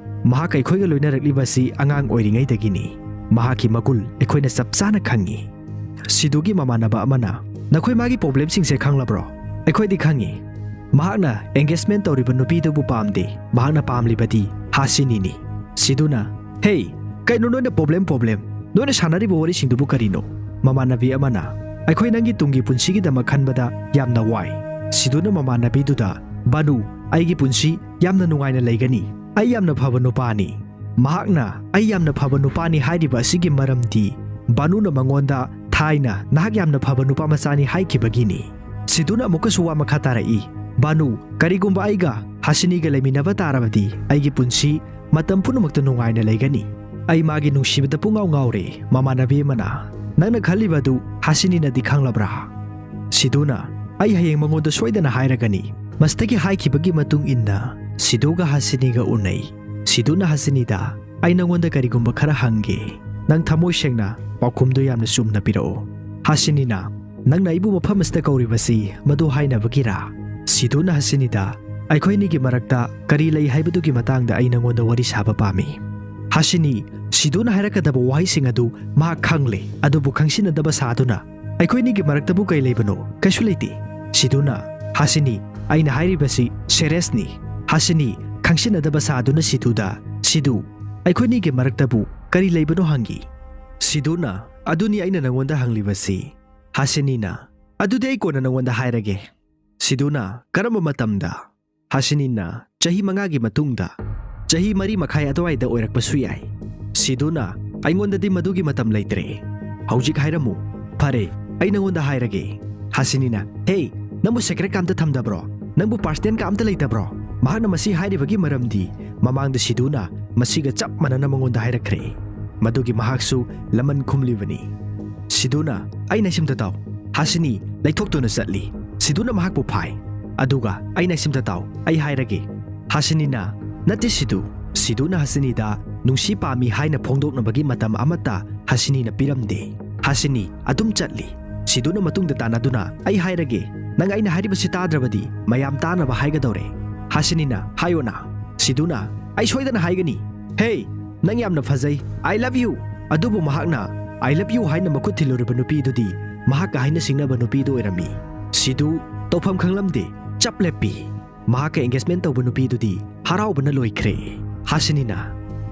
ꯃꯍꯥꯛ ꯑꯩꯈꯣꯏꯒ ꯂꯣꯏꯅꯔꯛꯂꯤꯕ ꯑꯁꯤ ꯑꯉꯥꯡ ꯑꯣꯏꯔꯤꯉꯩꯗꯒꯤꯅꯤ꯫ ꯃꯍꯥꯛꯀꯤ ꯃꯒꯨꯟ ꯑꯩꯈꯣꯏꯅ ꯆꯞ ꯆꯥꯅ ꯈꯪꯉꯤ꯫" ꯁꯤꯗꯨꯒꯤ ꯃꯃꯥꯟꯅꯕ ꯑꯃꯅ, "ꯅꯈꯣꯏ ꯃꯥꯒꯤ ꯄ꯭ꯔꯣꯕ꯭ꯂꯦꯝꯁꯤꯡꯁꯦ ꯈꯪꯂꯕ꯭ꯔꯣ?" "ꯑꯩꯈꯣꯏꯗꯤ ꯈꯪꯉꯤ꯫ ꯃꯍꯥꯛꯅ ꯑꯦꯡꯒꯦꯖꯃꯦꯟ ꯇꯧꯔꯤꯕ ꯅꯨꯄꯤꯗꯨꯕꯨ ꯄꯥꯝꯗꯦ꯫ ꯃꯍꯥꯛꯅ ꯄꯥꯝꯂꯤꯕꯗꯤ ꯍꯥꯁꯤꯅꯤꯅꯤ꯫" ꯁꯤꯗꯨꯅ, "ꯍꯦ, ꯀꯩꯅꯣ ꯅꯣꯏꯅ ꯄ꯭ꯔꯣꯕ꯭ꯂꯦꯝ, ꯄ꯭ꯔꯣꯕ꯭ꯂꯦꯝ? ꯅꯣꯏꯅ ꯁꯥꯟꯅꯔꯤꯕ ꯋꯥꯔꯤꯁꯤꯡꯗꯨꯕꯨ ꯀꯔꯤꯅꯣ?" ꯃꯃꯥꯟꯅꯕꯤ ꯑꯃꯅ, "ꯑꯩꯈꯣꯏ ꯅꯪꯒꯤ ꯇꯨꯡꯒꯤ ꯄꯨꯟꯁꯤꯒꯤꯗꯃꯛ ꯈꯟꯕꯗ ꯌꯥꯝꯅ ꯋꯥꯏ꯫" ꯁꯤꯗꯨꯅ ꯃꯃꯥꯟꯅꯕꯤꯗꯨꯗ, "ꯕꯥꯅꯨ, ꯑꯩꯒꯤ ꯄꯨꯟꯁꯤ ꯌꯥꯝꯅ ꯅꯨꯡꯉꯥꯏꯅ ꯂꯩꯒꯅꯤ꯫ ꯑꯩ ꯌꯥꯝꯅ ꯐꯕ ꯅꯨꯄꯥꯅꯤ꯫ ꯃꯍꯥꯛꯅ ꯑꯩ ꯌꯥꯝꯅ ꯐꯕ ꯅꯨꯄꯥꯅꯤ ꯍꯥꯏꯔꯤꯕ ꯑꯁꯤꯒꯤ ꯃꯔꯝꯗꯤ ꯕꯥꯅꯨꯅ ꯃꯉꯣꯟꯗ ꯊꯥꯏꯅ ꯅꯍꯥꯛ ꯌꯥꯝꯅ ꯐꯕ ꯅꯨꯄꯥ ꯃꯆꯥꯅꯤ ꯍꯥꯏꯈꯤꯕꯒꯤꯅꯤ꯫" ꯁꯤꯗꯨꯅ ꯑꯃꯨꯛꯀꯁꯨ ꯋꯥ ꯃꯈꯥ ꯇꯥꯔꯛꯏ, "ꯕꯥꯅꯨ, ꯀꯔꯤꯒꯨꯝꯕ ꯑꯩꯒ ꯍꯥꯁꯤꯅꯤꯒ ꯂꯩꯃꯤꯟꯅꯕ ꯇꯥꯔꯕꯗꯤ ꯑꯩꯒꯤ ꯄꯨꯟꯁꯤ ꯃꯇꯝ ꯄꯨꯝꯅꯃꯛꯇ ꯅꯨꯡꯉꯥꯏꯅ ꯂꯩꯒꯅꯤ꯫" "ꯑꯩ ꯃꯥꯒꯤ ꯅꯨꯡꯁꯤꯕꯗ ꯄꯨꯡꯉꯥꯎ ꯉꯥꯎꯔꯦ꯫" ꯃꯃꯥꯟꯅꯕꯤ ꯑꯃꯅ, "ꯅꯪꯅ ꯈꯜꯂꯤꯕ ꯑꯗꯨ ꯍꯥꯁꯤꯅꯤꯅꯗꯤ ꯈꯪꯂꯕ꯭ꯔꯥ?" ꯁꯤꯗꯨꯅ, "ꯑꯩ ꯍꯌꯦꯡ ꯃꯉꯣꯟꯗ ꯁꯣꯏꯗꯅ ꯍꯥꯏꯔꯒꯅꯤ꯫" ꯃꯁꯤꯗꯒꯤ ꯍꯥꯏꯈꯤꯕꯒꯤ ꯃꯇꯨꯡ ꯏꯟꯅ ꯁꯤꯗꯨꯒ ꯍꯥꯁꯤꯅꯤꯒ ꯎꯅꯩ꯫ ꯁꯤꯗꯨꯅ ꯍꯥꯁꯤꯅꯤꯗ, "ꯑꯩ ꯅꯉꯣꯟꯗ ꯀꯔꯤꯒꯨꯝꯕ ꯈꯔ ꯍꯪꯒꯦ꯫ ꯅꯪ ꯊꯃꯣꯏ ꯁꯦꯡꯅ ꯄꯥꯎꯈꯨꯝꯗꯨ ꯌꯥꯝꯅ ꯆꯨꯝꯅ ꯄꯤꯔꯛꯑꯣ꯫" ꯍꯥꯁꯤꯅꯤꯅ, "ꯅꯪꯅ ꯑꯩꯕꯨ ꯃꯐꯝ ꯑꯁꯤꯗ ꯀꯧꯔꯤꯕꯁꯤ ꯃꯗꯨ ꯍꯥꯏꯅꯕꯒꯤꯔꯥ?" ꯁꯤꯗꯨꯅ ꯍꯥꯁꯤꯅꯤꯗ, "ꯑꯩꯈꯣꯏꯅꯤꯒꯤ ꯃꯔꯛꯇ ꯀꯔꯤ ꯂꯩ ꯍꯥꯏꯕꯗꯨꯒꯤ ꯃꯇꯥꯡꯗ ꯑꯩ ꯅꯉꯣꯟꯗ ꯋꯥꯔꯤ ꯁꯥꯕ ꯄꯥꯝꯃꯤ꯫" ꯍꯥꯁꯤꯅꯤ, ꯁꯤꯗꯨꯅ ꯍꯥꯏꯔꯛꯀꯗꯕ ꯋꯥꯍꯩꯁꯤꯡ ꯑꯗꯨ ꯃꯍꯥꯛ ꯈꯪꯂꯦ, ꯑꯗꯨꯕꯨ ꯈꯪꯁꯤꯟꯅꯗꯕ ꯁꯥꯗꯨꯅ, "ꯑꯩꯈꯣꯏꯅꯤꯒꯤ ꯃꯔꯛꯇꯕꯨ ꯀꯩ ꯂꯩꯕꯅꯣ? ꯀꯩꯁꯨ ꯂꯩꯇꯦ꯫" ꯁꯤꯗꯨꯅ, "ꯍꯥꯁꯤꯅꯤ, ꯑꯩꯅ ꯍꯥꯏꯔꯤꯕꯁꯤ ꯁꯦꯔꯦꯁꯅꯤ꯫" ꯍꯥꯁꯤꯅꯤ, ꯈꯪꯁꯤꯟꯅꯗꯕ ꯁꯥꯗꯨꯅ ꯁꯤꯗꯨꯗ, "ꯁꯤꯗꯨ, ꯑꯩꯈꯣꯏꯅꯤꯒꯤ ꯃꯔꯛꯇꯕꯨ ꯀꯔꯤ ꯂꯩꯕꯅꯣ ꯍꯪꯉꯤ꯫ ꯁꯤꯗꯨꯅ, "ꯑꯗꯨꯅꯤ ꯑꯩꯅ ꯅꯪꯉꯣꯟꯗ ꯍꯪꯂꯤꯕꯁꯤ꯫" ꯍꯥꯁꯤꯅꯤꯅ, "ꯑꯗꯨꯗꯤ ꯑꯩ ꯀꯣꯟꯅ ꯅꯪꯉꯣꯟꯗ ꯍꯥꯏꯔꯒꯦ꯫" ꯁꯤꯗꯨꯅ, "ꯀꯔꯝꯕ ꯃꯇꯝꯗ?" ꯍꯥꯁꯤꯅꯤꯅ, "ꯆꯍꯤ ꯃꯉꯥꯒꯤ ꯃꯇꯨꯡꯗ, ꯆꯍꯤ ꯃꯔꯤ ꯃꯈꯥꯏ ꯑꯗꯨꯋꯥꯏꯗ ꯑꯣꯏꯔꯛꯄꯁꯨ ꯌꯥꯏ꯫" ꯁꯤꯗꯨꯅ, "ꯑꯩꯉꯣꯟꯗꯗꯤ ꯃꯗꯨꯒꯤ ꯃꯇꯝ ꯂꯩꯇ꯭ꯔꯦ꯫ ꯍꯧꯖꯤꯛ ꯍꯥꯏꯔꯝꯃꯨ꯫" "ꯐꯔꯦ, ꯑꯩ ꯅꯪꯉꯣꯟꯗ ꯍꯥꯏꯔꯒꯦ꯫" ꯍꯥꯁꯤꯅꯤꯅ, "ꯍꯦ, ꯅꯪꯕꯨ ꯁꯦꯀ꯭ꯔꯦꯠꯀ ꯑꯝꯇ ꯊꯝꯗꯕ꯭ꯔꯣ? ꯅꯪꯕꯨ ꯄꯥꯔꯁꯅꯦꯜꯒ ꯑꯝꯇ ꯂꯩꯇꯕ꯭ꯔꯣ?" ꯃꯍꯥꯛꯅ ꯃꯁꯤ ꯍꯥꯏꯔꯤꯕꯒꯤ ꯃꯔꯝꯗꯤ ꯃꯃꯥꯡꯗ ꯁꯤꯗꯨꯅ ꯃꯁꯤꯒ ꯆꯞ ꯃꯥꯟꯅꯅ ꯃꯉꯣꯟꯗ ꯍꯥꯏꯔꯛꯈ꯭ꯔꯦ꯫ ꯃꯗꯨꯒꯤ ꯃꯍꯥꯛꯁꯨ ꯂꯃꯟ ꯈꯨꯝꯂꯤꯕꯅꯤ꯫ ꯁꯤꯗꯨꯅ, "ꯑꯩꯅ ꯁꯤꯝꯇ ꯇꯥꯎ꯫" ꯍꯥꯁꯤꯅꯤ ꯂꯩꯊꯣꯛꯇꯨꯅ ꯆꯠꯂꯤ꯫ ꯁꯤꯗꯨꯅ ꯃꯍꯥꯛꯄꯨ ꯐꯥꯏ꯫ ꯑꯗꯨꯒ, "ꯑꯩꯅ ꯁꯤꯝꯇ ꯇꯥꯎ, ꯑꯩ ꯍꯥꯏꯔꯒꯦ꯫" ꯍꯥꯁꯤꯅꯤꯅ, "ꯅꯠꯇꯦ ꯁꯤꯗꯨ꯫" ꯁꯤꯗꯨꯅ ꯍꯥꯁꯤꯅꯤꯗ ꯅꯨꯡꯁꯤ ꯄꯥꯝꯃꯤ ꯍꯥꯏꯅ ꯐꯣꯡꯗꯣꯛꯅꯕꯒꯤ ꯃꯇꯝ ꯑꯃꯠꯇ ꯍꯥꯁꯤꯅꯤꯅ ꯄꯤꯔꯝꯗꯦ꯫ ꯍꯥꯁꯤꯅꯤ ꯑꯗꯨꯝ ꯆꯠꯂꯤ꯫ ꯁꯤꯗꯨꯅ ꯃꯇꯨꯡꯗ ꯇꯥꯟꯅꯗꯨꯅ, "ꯑꯩ ꯍꯥꯏꯔꯒꯦ, ꯅꯪ ꯑꯩꯅ ꯍꯥꯏꯔꯤꯕꯁꯤ ꯇꯥꯗ꯭ꯔꯕꯗꯤ ꯃꯌꯥꯝ ꯇꯥꯅꯕ ꯍꯥꯏꯒꯗꯧꯔꯦ꯫" ꯍꯥꯁꯤꯅꯤꯅ, "ꯍꯥꯏꯌꯣꯅ꯫" ꯁꯤꯗꯨꯅ, "ꯑꯩ ꯁꯣꯏꯗꯅ ꯍꯥꯏꯒꯅꯤ꯫ ꯍꯦ, ꯅꯪ ꯌꯥꯝꯅ ꯐꯖꯩ꯫ I love you꯫" ꯑꯗꯨꯕꯨ ꯃꯍꯥꯛꯅ "I love you" ꯍꯥꯏꯅ ꯃꯈꯨꯠ ꯊꯤꯜꯂꯨꯔꯤꯕ ꯅꯨꯄꯤꯗꯨꯗꯤ ꯃꯍꯥꯛꯀ ꯍꯥꯏꯅ ꯁꯤꯡꯅꯕ ꯅꯨꯄꯤꯗꯨ ꯑꯣꯏꯔꯝꯃꯤ꯫ ꯁꯤꯗꯨ ꯇꯧꯐꯝ ꯈꯪꯂꯝꯗꯦ, ꯆꯞ ꯂꯦꯞꯄꯤ꯫ ꯃꯍꯥꯛꯀ ꯑꯦꯡꯒꯦꯖꯃꯦꯟ ꯇꯧꯕ ꯅꯨꯄꯤꯗꯨꯗꯤ ꯍꯔꯥꯎꯕꯅ ꯂꯣꯏꯈ꯭ꯔꯦ꯫ ꯍꯥꯁꯤꯅꯤꯅ,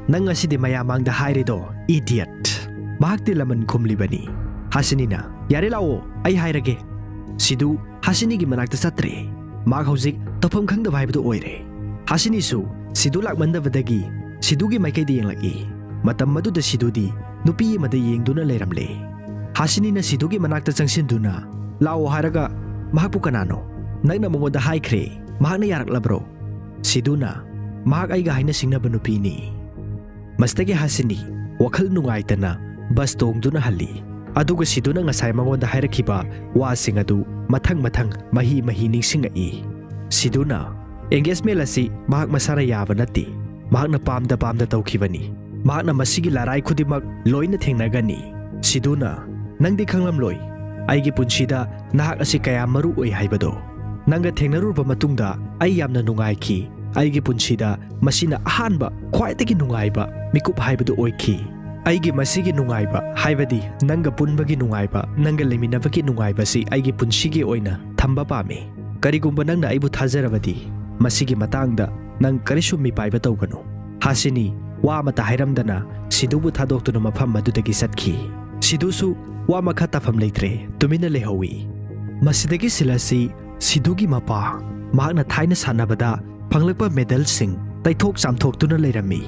"ꯅꯪ ꯉꯁꯤꯗꯤ ꯃꯌꯥꯝ ꯃꯥꯡꯗ ꯍꯥꯏꯔꯦꯗꯣ, ꯏꯗꯤꯌꯠ!" ꯃꯍꯥꯛꯇꯤ ꯂꯃꯟ ꯈꯨꯝꯂꯤꯕꯅꯤ꯫ ꯍꯥꯁꯤꯅꯤꯅ, "ꯌꯥꯔꯦ, ꯂꯥꯛꯑꯣ, ꯑꯩ ꯍꯥꯏꯔꯒꯦ꯫" ꯁꯤꯗꯨ ꯍꯥꯁꯤꯅꯤꯒꯤ ꯃꯅꯥꯛꯇ ꯆꯠꯇ꯭ꯔꯦ꯫ ꯃꯍꯥꯛ ꯍꯧꯖꯤꯛ ꯇꯧꯐꯝ ꯈꯪꯗꯕ ꯍꯥꯏꯕꯗꯨ ꯑꯣꯏꯔꯦ꯫ ꯍꯥꯁꯤꯅꯤꯁꯨ ꯁꯤꯗꯨ ꯂꯥꯛꯃꯟꯗꯕꯗꯒꯤ ꯁꯤꯗꯨꯒꯤ ꯃꯥꯏꯀꯩꯗ ꯌꯦꯡꯂꯛꯏ꯫ ꯃꯇꯝ ꯑꯗꯨꯗ ꯁꯤꯗꯨꯗꯤ ꯅꯨꯄꯤ ꯑꯃꯗ ꯌꯦꯡꯗꯨꯅ ꯂꯩꯔꯝꯂꯦ꯫ ꯍꯥꯁꯤꯅꯤꯅ ꯁꯤꯗꯨꯒꯤ ꯃꯅꯥꯛꯇ ꯆꯪꯁꯤꯟꯗꯨꯅ, "ꯂꯥꯛꯑꯣ ꯍꯥꯏꯔꯒ ꯃꯍꯥꯛꯄꯨ ꯀꯅꯥꯅꯣ? ꯅꯪꯅ ꯃꯉꯣꯟꯗ ꯍꯥꯏꯈ꯭ꯔꯦ, ꯃꯍꯥꯛꯅ ꯌꯥꯔꯛꯂꯕ꯭ꯔꯣ?" ꯁꯤꯗꯨꯅ, "ꯃꯍꯥꯛ ꯑꯩꯒ ꯍꯥꯏꯅ ꯁꯤꯡꯅꯕ ꯅꯨꯄꯤꯅꯤ꯫" ꯃꯁꯤꯗꯒꯤ ꯍꯥꯁꯤꯅꯤ ꯋꯥꯈꯜ ꯅꯨꯡꯉꯥꯏꯇꯅ ꯕꯁ ꯇꯣꯡꯗꯨꯅ ꯍꯜꯂꯤ꯫ ꯑꯗꯨꯒ ꯁꯤꯗꯨꯅ ꯉꯁꯥꯏ ꯃꯉꯣꯟꯗ ꯍꯥꯏꯔꯛꯈꯤꯕ ꯋꯥꯁꯤꯡ ꯑꯗꯨ ꯃꯊꯪ ꯃꯊꯪ ꯃꯍꯤ ꯃꯍꯤ ꯅꯤꯡꯁꯤꯡꯉꯛꯏ꯫ ꯁꯤꯗꯨꯅ, "ꯑꯦꯡꯒꯦꯖꯃꯦꯟ ꯑꯁꯤ ꯃꯍꯥꯛ ꯃꯁꯥꯅ ꯌꯥꯕ ꯅꯠꯇꯦ, ꯃꯍꯥꯛꯅ ꯄꯥꯝꯗ ꯄꯥꯝꯗ ꯇꯧꯈꯤꯕꯅꯤ꯫ ꯃꯍꯥꯛꯅ ꯃꯁꯤꯒꯤ ꯂꯥꯔꯥꯏ ꯈꯨꯗꯤꯡꯃꯛ ꯂꯣꯏꯅ ꯊꯦꯡꯅꯒꯅꯤ꯫" ꯁꯤꯗꯨꯅ, "ꯅꯪꯗꯤ ꯈꯪꯂꯝꯂꯣꯏ, ꯑꯩꯒꯤ ꯄꯨꯟꯁꯤꯗ ꯅꯍꯥꯛ ꯑꯁꯤ ꯀꯌꯥꯝ ꯃꯔꯨ ꯑꯣꯏ ꯍꯥꯏꯕꯗꯣ꯫ ꯅꯪꯒ ꯊꯦꯡꯅꯔꯨꯔꯕ ꯃꯇꯨꯡꯗ ꯑꯩ ꯌꯥꯝꯅ ꯅꯨꯡꯉꯥꯏꯈꯤ꯫ ꯑꯩꯒꯤ ꯄꯨꯟꯁꯤꯗ ꯃꯁꯤꯅ ꯑꯍꯥꯟꯕ, ꯈ꯭ꯋꯥꯏꯗꯒꯤ ꯅꯨꯡꯉꯥꯏꯕ ꯃꯤꯀꯨꯞ ꯍꯥꯏꯕꯗꯨ ꯑꯣꯏꯈꯤ꯫ ꯑꯩꯒꯤ ꯃꯁꯤꯒꯤ ꯅꯨꯡꯉꯥꯏꯕ, ꯍꯥꯏꯕꯗꯤ ꯅꯪꯒ ꯄꯨꯟꯕꯒꯤ ꯅꯨꯡꯉꯥꯏꯕ, ꯅꯪꯒ ꯂꯩꯃꯤꯟꯅꯕꯒꯤ ꯅꯨꯡꯉꯥꯏꯕꯁꯤ ꯑꯩꯒꯤ ꯄꯨꯟꯁꯤꯒꯤ ꯑꯣꯏꯅ ꯊꯝꯕ ꯄꯥꯝꯃꯤ꯫ ꯀꯔꯤꯒꯨꯝꯕ ꯅꯪꯅ ꯑꯩꯕꯨ ꯊꯥꯖꯔꯕꯗꯤ, ꯃꯁꯤꯒꯤ ꯃꯇꯥꯡꯗ ꯅꯪ ꯀꯔꯤꯁꯨ ꯃꯤꯄꯥꯏꯕ ꯇꯧꯒꯅꯨ꯫" ꯍꯥꯁꯤꯅꯤ ꯋꯥ ꯑꯃꯠꯇ ꯍꯥꯏꯔꯝꯗꯅ ꯁꯤꯗꯨꯕꯨ ꯊꯥꯗꯣꯛꯇꯨꯅ ꯃꯐꯝ ꯑꯗꯨꯗꯒꯤ ꯆꯠꯈꯤ꯫ ꯁꯤꯗꯨꯁꯨ ꯋꯥ ꯃꯈꯥ ꯇꯥꯐꯝ ꯂꯩꯇ꯭ꯔꯦ, ꯇꯨꯃꯤꯟꯅ ꯂꯩꯍꯧꯏ꯫ ꯃꯁꯤꯗꯒꯤ ꯁꯤꯜ ꯑꯁꯤ ꯁꯤꯗꯨꯒꯤ ꯃꯄꯥ, ꯃꯍꯥꯛꯅ ꯊꯥꯏꯅ ꯁꯥꯟꯅꯕꯗ ꯐꯪꯂꯛꯄ ꯃꯦꯗꯜꯁꯤꯡ ꯇꯩꯊꯣꯛ ꯆꯥꯝꯊꯣꯛꯇꯨꯅ ꯂꯩꯔꯝꯃꯤ꯫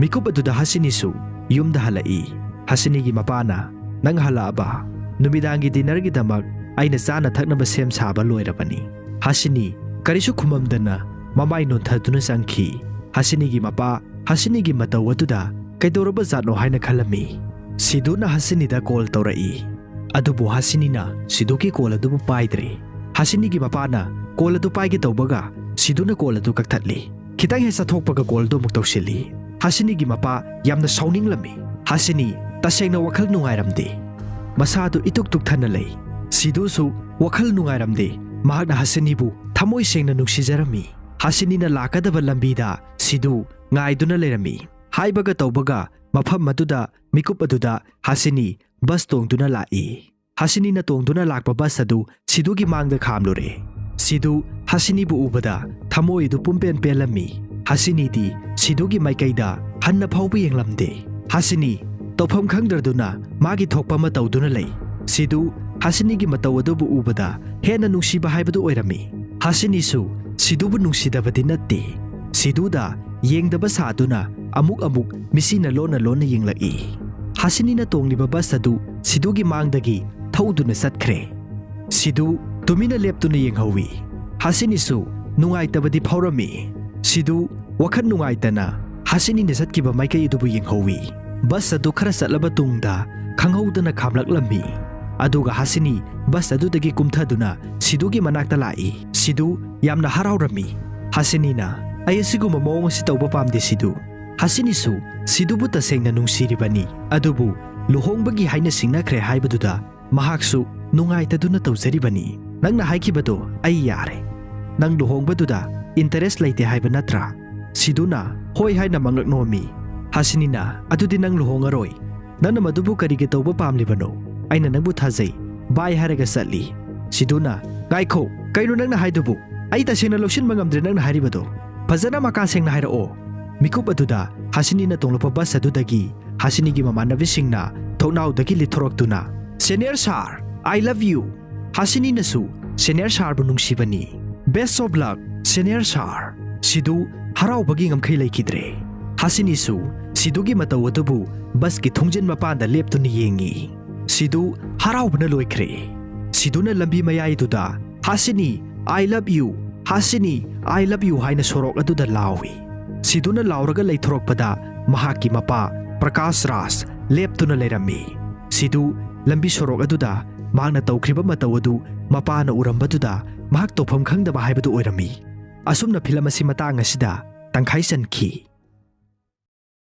ꯃꯤꯀꯨꯞ ꯑꯗꯨꯗ ꯍꯁꯤꯅꯤꯁꯨ ꯌꯨꯝꯗ ꯍꯜꯂꯛꯏ꯫ ꯍꯁꯤꯅꯤꯒꯤ ꯃꯄꯥꯅ, "ꯅꯪ ꯍꯜꯂꯛꯑꯕ? ꯅꯨꯃꯤꯗꯥꯡꯒꯤ ꯗꯤꯅꯔꯒꯤꯗꯃꯛ ꯑꯩꯅ ꯆꯥꯅ ꯊꯛꯅꯕ ꯁꯦꯝ ꯁꯥꯕ ꯂꯣꯏꯔꯕꯅꯤ꯫" ꯍꯁꯤꯅꯤ ꯀꯔꯤꯁꯨ ꯈꯨꯝꯃꯝꯗꯅ ꯃꯃꯥꯏ ꯅꯣꯟꯊꯗꯨꯅ ꯆꯪꯈꯤ꯫ ꯍꯁꯤꯅꯤꯒꯤ ꯃꯄꯥ ꯍꯁꯤꯅꯤꯒꯤ ꯃꯇꯧ ꯑꯗꯨꯗ ꯀꯩꯗꯧꯔꯕ ꯖꯥꯠꯅꯣ ꯍꯥꯏꯅ ꯈꯜꯂꯝꯃꯤ꯫ ꯁꯤꯗꯨꯅ ꯍꯁꯤꯅꯤꯗ ꯀꯣꯜ ꯇꯧꯔꯛꯏ꯫ ꯑꯗꯨꯕꯨ ꯍꯁꯤꯅꯤꯅ ꯁꯤꯗꯨꯒꯤ ꯀꯣꯜ ꯑꯗꯨꯕꯨ ꯄꯥꯏꯗ꯭ꯔꯦ꯫ ꯍꯁꯤꯅꯤꯒꯤ ꯃꯄꯥꯅ ꯀꯣꯜ ꯑꯗꯨ ꯄꯥꯏꯒꯦ ꯇꯧꯕꯒ ꯁꯤꯗꯨꯅ ꯀꯣꯜ ꯑꯗꯨ ꯀꯛꯊꯠꯂꯤ꯫ ꯈꯤꯇꯪ ꯍꯦꯛ ꯆꯠꯊꯣꯛꯄꯒ ꯀꯣꯜ ꯑꯗꯨ ꯑꯃꯨꯛ ꯇꯧꯁꯤꯜꯂꯤ꯫ ꯍꯁꯤꯅꯤꯒꯤ ꯃꯄꯥ ꯌꯥꯝꯅ ꯁꯥꯎꯅꯤꯡꯂꯝꯃꯤ꯫ ꯍꯁꯤꯅꯤ ꯇꯁꯦꯡꯅ ꯋꯥꯈꯜ ꯅꯨꯡꯉꯥꯏꯔꯝꯗꯦ꯫ ꯃꯁꯥꯗꯨ ꯏꯇꯨꯛ ꯇꯨꯛꯊꯅ ꯂꯩ꯫ ꯁꯤꯗꯨꯁꯨ ꯋꯥꯈꯜ ꯅꯨꯡꯉꯥꯏꯔꯝꯗꯦ꯫ ꯃꯍꯥꯛꯅ ꯍꯁꯤꯅꯤꯕꯨ ꯊꯃꯣꯏ ꯁꯦꯡꯅ ꯅꯨꯡꯁꯤꯖꯔꯝꯃꯤ꯫ ꯍꯁꯤꯅꯤꯅ ꯂꯥꯛꯀꯗꯕ ꯂꯝꯕꯤꯗ ꯁꯤꯗꯨ ꯉꯥꯏꯗꯨꯅ ꯂꯩꯔꯝꯃꯤ꯫ ꯍꯥꯏꯕꯒ ꯇꯧꯕꯒ ꯃꯐꯝ ꯑꯗꯨꯗ, ꯃꯤꯀꯨꯞ ꯑꯗꯨꯗ ꯍꯁꯤꯅꯤ ꯕꯁ ꯇꯣꯡꯗꯨꯅ ꯂꯥꯛꯏ꯫ ꯍꯁꯤꯅꯤꯅ ꯇꯣꯡꯗꯨꯅ ꯂꯥꯛꯄ ꯕꯁ ꯑꯗꯨ ꯁꯤꯗꯨꯒꯤ ꯃꯥꯡꯗ ꯈꯥꯝꯂꯨꯔꯦ꯫ ꯁꯤꯗꯨ ꯍꯁꯤꯅꯤꯕꯨ ꯎꯕꯗ ꯊꯃꯣꯏ ꯑꯗꯨ ꯄꯨꯝꯄꯦꯟ ꯄꯦꯜꯂꯝꯃꯤ꯫ ꯍꯁꯤꯅꯤꯗꯤ ꯁꯤꯗꯨꯒꯤ ꯃꯥꯏꯀꯩꯗ ꯍꯟꯅ ꯐꯥꯎꯕ ꯌꯦꯡꯂꯝꯗꯦ꯫ ꯍꯁꯤꯅꯤ ꯇꯧꯐꯝ ꯈꯪꯗ꯭ꯔꯗꯨꯅ ꯃꯥꯒꯤ ꯊꯣꯛꯄ ꯑꯃ ꯇꯧꯗꯨꯅ ꯂꯩ꯫ ꯁꯤꯗꯨ ꯍꯁꯤꯅꯤꯒꯤ ꯃꯇꯧ ꯑꯗꯨꯕꯨ ꯎꯕꯗ ꯍꯦꯟꯅ ꯅꯨꯡꯁꯤꯕ ꯍꯥꯏꯕꯗꯨ ꯑꯣꯏꯔꯝꯃꯤ꯫ ꯍꯁꯤꯅꯤꯁꯨ ꯁꯤꯗꯨꯕꯨ ꯅꯨꯡꯁꯤꯗꯕꯗꯤ ꯅꯠꯇꯦ꯫ ꯁꯤꯗꯨꯗ ꯌꯦꯡꯗꯕ ꯁꯥꯗꯨꯅ ꯑꯃꯨꯛ ꯑꯃꯨꯛ ꯃꯤꯠꯁꯤꯅ ꯂꯣꯟꯅ ꯂꯣꯟꯅ ꯌꯦꯡꯂꯛꯏ꯫ ꯍꯁꯤꯅꯤꯅ ꯇꯣꯡꯂꯤꯕ ꯕꯁ ꯑꯗꯨ ꯁꯤꯗꯨꯒꯤ ꯃꯥꯡꯗꯒꯤ ꯊꯧꯗꯨꯅ ꯆꯠꯈ꯭ꯔꯦ꯫ ꯁꯤꯗꯨ ꯇꯨꯃꯤꯟꯅ ꯂꯦꯞꯇꯨꯅ ꯌꯦꯡꯍꯧꯏ꯫ ꯍꯁꯤꯅꯤꯁꯨ ꯅꯨꯡꯉꯥꯏꯇꯕꯗꯤ ꯐꯥꯎꯔꯝꯃꯤ꯫ ꯁꯤꯗꯨ ꯋꯥꯈꯜ ꯅꯨꯡꯉꯥꯏꯇꯅ ꯍꯁꯤꯅꯤꯅ ꯆꯠꯈꯤꯕ ꯃꯥꯏꯀꯩ ꯑꯗꯨꯕꯨ ꯌꯦꯡꯍꯧꯏ꯫ ꯕꯁ ꯑꯗꯨ ꯈꯔ ꯆꯠꯂꯕ ꯇꯨꯡꯗ ꯈꯪꯍꯧꯗꯅ ꯈꯥꯝꯂꯛꯂꯝꯃꯤ꯫ ꯑꯗꯨꯒ ꯍꯁꯤꯅꯤ ꯕꯁ ꯑꯗꯨꯗꯒꯤ ꯀꯨꯝꯊꯗꯨꯅ ꯁꯤꯗꯨꯒꯤ ꯃꯅꯥꯛꯇ ꯂꯥꯛꯏ꯫ ꯁꯤꯗꯨ ꯌꯥꯝꯅ ꯍꯔꯥꯎꯔꯝꯃꯤ꯫ ꯍꯁꯤꯅꯤꯅ, "ꯑꯩ ꯑꯁꯤꯒꯨꯝꯕ ꯃꯑꯣꯡ ꯑꯁꯤ ꯇꯧꯕ ꯄꯥꯝꯗꯦ, ꯁꯤꯗꯨ꯫" ꯍꯁꯤꯅꯤꯁꯨ ꯁꯤꯗꯨꯕꯨ ꯇꯁꯦꯡꯅ ꯅꯨꯡꯁꯤꯔꯤꯕꯅꯤ, ꯑꯗꯨꯕꯨ ꯂꯨꯍꯣꯡꯕꯒꯤ ꯍꯥꯏꯅ ꯁꯤꯡꯅꯈ꯭ꯔꯦ ꯍꯥꯏꯕꯗꯨꯗ ꯃꯍꯥꯛꯁꯨ ꯅꯨꯡꯉꯥꯏꯇꯗꯨꯅ ꯇꯧꯖꯔꯤꯕꯅꯤ꯫ "ꯅꯪꯅ ꯍꯥꯏꯈꯤꯕꯗꯣ ꯑꯩ ꯌꯥꯔꯦ꯫ ꯅꯪ ꯂꯨꯍꯣꯡꯕꯗꯨꯗ ꯏꯟꯇꯔꯦꯁ ꯂꯩꯇꯦ ꯍꯥꯏꯕ ꯅꯠꯇ꯭ꯔꯥ?" ꯁꯤꯗꯨꯅ ꯍꯣꯏ ꯍꯥꯏꯅ ꯃꯉꯛ ꯅꯣꯝꯃꯤ꯫ ꯍꯁꯤꯅꯤꯅ, "ꯑꯗꯨꯗꯤ ꯅꯪ ꯂꯨꯍꯣꯡꯉꯔꯣꯏ? ꯅꯪꯅ ꯃꯗꯨꯕꯨ ꯀꯔꯤꯒꯤ ꯇꯧꯕ ꯄꯥꯝꯂꯤꯕꯅꯣ? ꯑꯩꯅ ꯅꯪꯕꯨ ꯊꯥꯖꯩ꯫ ꯕꯥꯏ ꯍꯥꯏꯔꯒ ꯆꯠꯂꯤ꯫" ꯁꯤꯗꯨꯅ, "ꯉꯥꯏꯈꯣ, ꯀꯩꯅꯣ ꯅꯪꯅ ꯍꯥꯏꯗꯨꯕꯨ? ꯑꯩ ꯇꯁꯦꯡꯅ ꯂꯧꯁꯤꯟꯕ ꯉꯝꯗ꯭ꯔꯦ ꯅꯪꯅ ꯍꯥꯏꯔꯤꯕꯗꯣ꯫ ꯐꯖꯅ ꯃꯀꯥ ꯁꯦꯡꯅ ꯍꯥꯏꯔꯛꯑꯣ꯫" ꯃꯤꯀꯨꯞ ꯑꯗꯨꯗ ꯍꯥꯁꯤꯅꯤꯅ ꯇꯣꯡꯂꯛꯄ ꯕꯁ ꯑꯗꯨꯗꯒꯤ ꯍꯥꯁꯤꯅꯤꯒꯤ ꯃꯃꯥꯟꯅꯕꯤꯁꯤꯡꯅ ꯊꯣꯡꯅꯥꯎꯗꯒꯤ ꯂꯤꯠꯊꯣꯔꯛꯇꯨꯅ, "Senior sir, I love you!" ꯍꯥꯁꯤꯅꯤꯅꯁꯨ ꯁꯦꯅꯤꯌꯔ ꯁꯥꯔꯕꯨ ꯅꯨꯡꯁꯤꯕꯅꯤ, "Best of luck, senior sir!" ꯁꯤꯗꯨ ꯍꯔꯥꯎꯕꯒꯤ ꯉꯝꯈꯩ ꯂꯩꯈꯤꯗ꯭ꯔꯦ꯫ ꯍꯥꯁꯤꯅꯤꯁꯨ ꯁꯤꯗꯨꯒꯤ ꯃꯇꯧ ꯑꯗꯨꯕꯨ ꯕꯁꯀꯤ ꯊꯣꯡꯖꯤꯟ ꯃꯄꯥꯟꯗ ꯂꯦꯞꯇꯨꯅ ꯌꯦꯡꯉꯤ꯫ ꯁꯤꯗꯨ ꯍꯔꯥꯎꯕꯅ ꯂꯣꯏꯈ꯭ꯔꯦ꯫ ꯁꯤꯗꯨꯅ ꯂꯝꯕꯤ ꯃꯌꯥꯏꯗꯨꯗ, "ꯍꯥꯁꯤꯅꯤ, I love you! ꯍꯥꯁꯤꯅꯤ, I love you!" ꯍꯥꯏꯅ ꯁꯣꯔꯣꯛ ꯑꯗꯨꯗ ꯂꯥꯎꯏ꯫ ꯁꯤꯗꯨꯅ ꯂꯥꯎꯔꯒ ꯂꯩꯊꯣꯔꯛꯄꯗ ꯃꯍꯥꯛꯀꯤ ꯃꯄꯥ ꯄ꯭ꯔꯀꯥꯁ ꯔꯥꯖ ꯂꯦꯞꯇꯨꯅ ꯂꯩꯔꯝꯃꯤ꯫ ꯁꯤꯗꯨ ꯂꯝꯕꯤ ꯁꯣꯔꯣꯛ ꯑꯗꯨꯗ ꯃꯍꯥꯛꯅ ꯇꯧꯈ꯭ꯔꯤꯕ ꯃꯇꯧ ꯑꯗꯨ ꯃꯄꯥꯅ ꯎꯔꯝꯕꯗꯨꯗ ꯃꯍꯥꯛ ꯇꯧꯐꯝ ꯈꯪꯗꯕ ꯍꯥꯏꯕꯗꯨ ꯑꯣꯏꯔꯝꯃꯤ꯫ ꯑꯁꯨꯝꯅ ꯐꯤꯂꯝ ꯑꯁꯤ ꯃꯇꯥꯡ ꯑꯁꯤꯗ ꯇꯪꯈꯥꯏ ꯆꯟꯈꯤ꯫